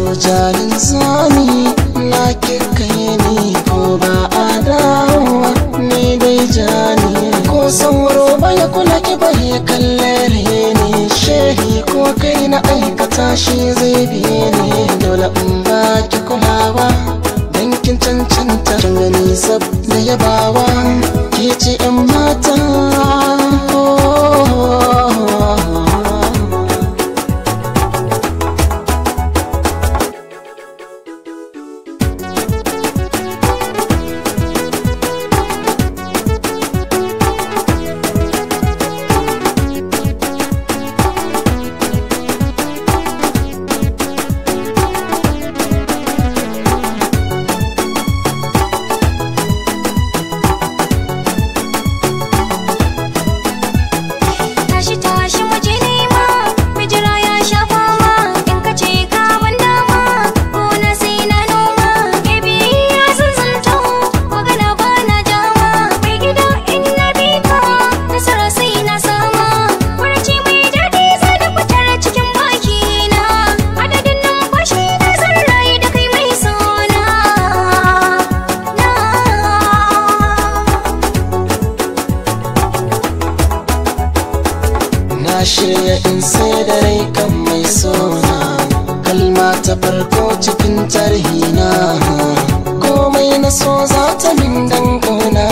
So jalin zami na kika ni ko ba a dawowa ni dai jani. Ko sauro baya kula ki bare kalle ni shehi ko kai na aikata shi zai biye ni. Dole in ba ki kulawa dan kin cancanta kin gani sab da yabawa ke ce yan mata. Tashi muje nema, mijira ya sha fama. In ka ce ka ban dama, gona sai na noma. Baby ya zanzanto, magana ba na jama. Mai gida in na bi ka, nasara sai na sama. Farace mai daɗi za da fitar cikin baki na. Adadin numfashi na zan rayu da kai mai sona na. Na shirya in sai da rai kan mai sona. Kalma ta farko cikin tarhina. Komai na so za ta min dan kauna.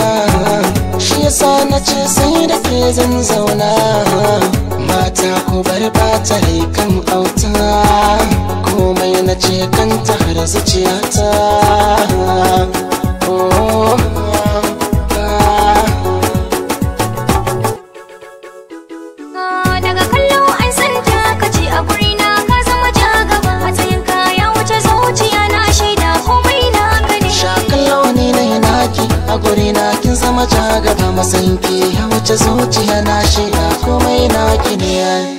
Shi yasa na ce sai da ke zan zauna. Mata ku bar bata rai kan auta. Komai na ce kanta har zuciyata. Oh, ah. Daga kallo an santa ka ce a gurina ka zama jagaba. Matsayin ka ya wuce zuciya na shaida komai naka ne. Shakallo ni na naki a gurina kin zama jagaba. Matsayin ki ya wuce zuciya na shaida komai naki ne.